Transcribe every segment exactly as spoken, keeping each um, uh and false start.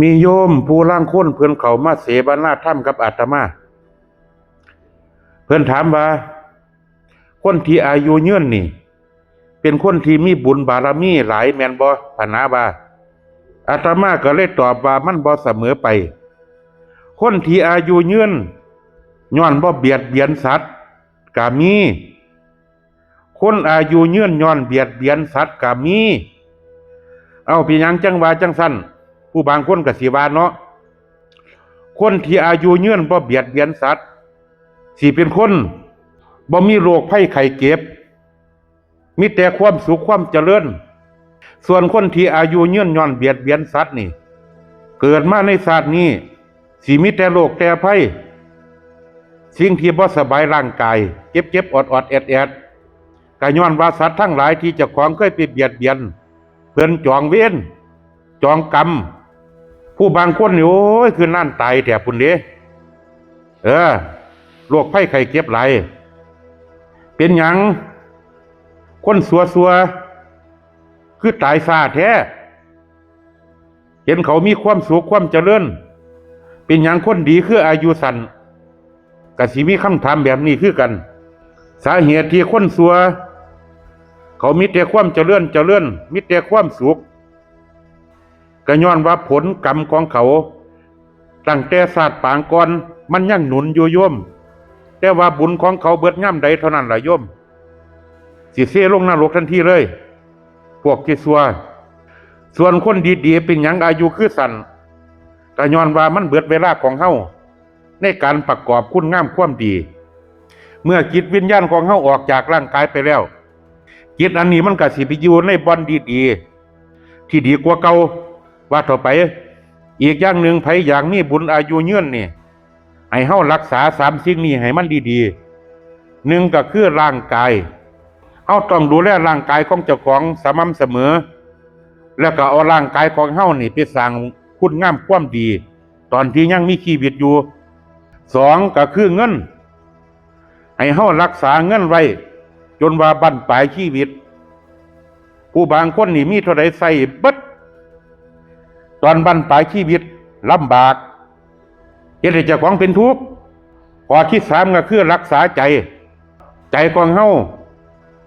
มีโยมผู้ลางคนเพิ่นเข้ามาเสวนาธรรมกับอาตมา เพิ่นถามว่า คนที่อายุยืนนี่ เป็นคนที่มีบุญบารมีหลายแม่นบ่ พะนาว่า อาตมาก็เลยตอบว่ามันบ่เสมอไป คนที่อายุยืน ย้อนบ่เบียดเบียนสัตว์ก็มี คนอายุยืนย้อนเบียดเบียนสัตว์ก็มี เอ้า เป็นหยังจั่งว่าจั่งซั่น ผู้บางคนก็สิว่าเนาะ คนที่อายุยืนบ่เบียดเบียนสัตว์ สิเป็นคนบ่มีโรคภัยไข้เจ็บ มีแต่ความสุขความเจริญ ส่วนคนที่อายุยืนย้อนเบียดเบียนสัตว์นี่ เกิดมาในชาตินี้ สิมีแต่โรคแต่ภัย สิ่งที่บ่สบายร่างกาย เจ็บๆ ออดๆ แอดๆ ก็ย้อนว่าสัตว์ทั้งหลายที่เจ้าของเคยไปเบียดเบียน เพิ่นจองเวร จองกรรม ผู้บางคนนี่ โอ้ย คือนั่นตายแท้พุ้นเด้ เออ โรคภัยไข้เจ็บหลาย เป็นหยัง คนซัวๆ คือตายช้าแท้ เห็นเขามีความสุขความเจริญ เป็นหยังคนดีคืออายุสั้น ก็สิมีคำถามแบบนี้คือกัน สาเหตุที่คนซัว เขามีแต่ความเจริญเจริญ มีแต่ความสุข ก็ย้อนว่าผลกรรมของเขา ตั้งแต่ชาติปางก่อน มันยังหนุนอยู่โยม แต่ว่าบุญของเขาเบิดยามใดเท่านั้นล่ะโยม สิเซลงนรกทันทีเลย พวกที่ซัว ส่วนคนดีๆ เป็นหยังอายุคือสั้น ก็ย้อนว่ามันเบิดเวลาของเฮา ในการประกอบคุณงามความดี เมื่อจิตวิญญาณของเฮาออกจากร่างกายไปแล้ว จิตอันนี้มันก็สิไปอยู่ในบ่อนดีๆ ที่ดีกว่าเก่า ว่าต่อไป อีกอย่างหนึ่ง ไผอยากมีบุญอายุยืนนี่ ให้เฮารักษาสามสิ่งนี้ให้มันดีๆ หนึ่งก็คือร่างกาย เฮาต้องดูแลร่างกายของเจ้าของสม่ำเสมอ แล้วก็เอาร่างกายของเฮานี่ไปสร้างคุณงามความดี ตอนที่ยังมีชีวิตอยู่ สองก็คือเงิน ให้เฮารักษาเงินไว้ จนว่าบั้นปลายชีวิต ผู้บางคนนี่มีเท่าใดใช้เบิด ตอนบั้นปลายชีวิตลำบาก เฮ็ดให้เจ้าของเป็นทุกข์ ข้อที่สามก็คือรักษาใจ ใจของเฮา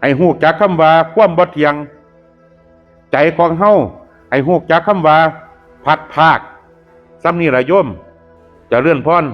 ให้ฮู้จักคำว่าความบ่เที่ยง ใจของเฮา ให้ฮู้จักคำว่าพลัดพราก ส่ำนี้ล่ะโยม เจริญพร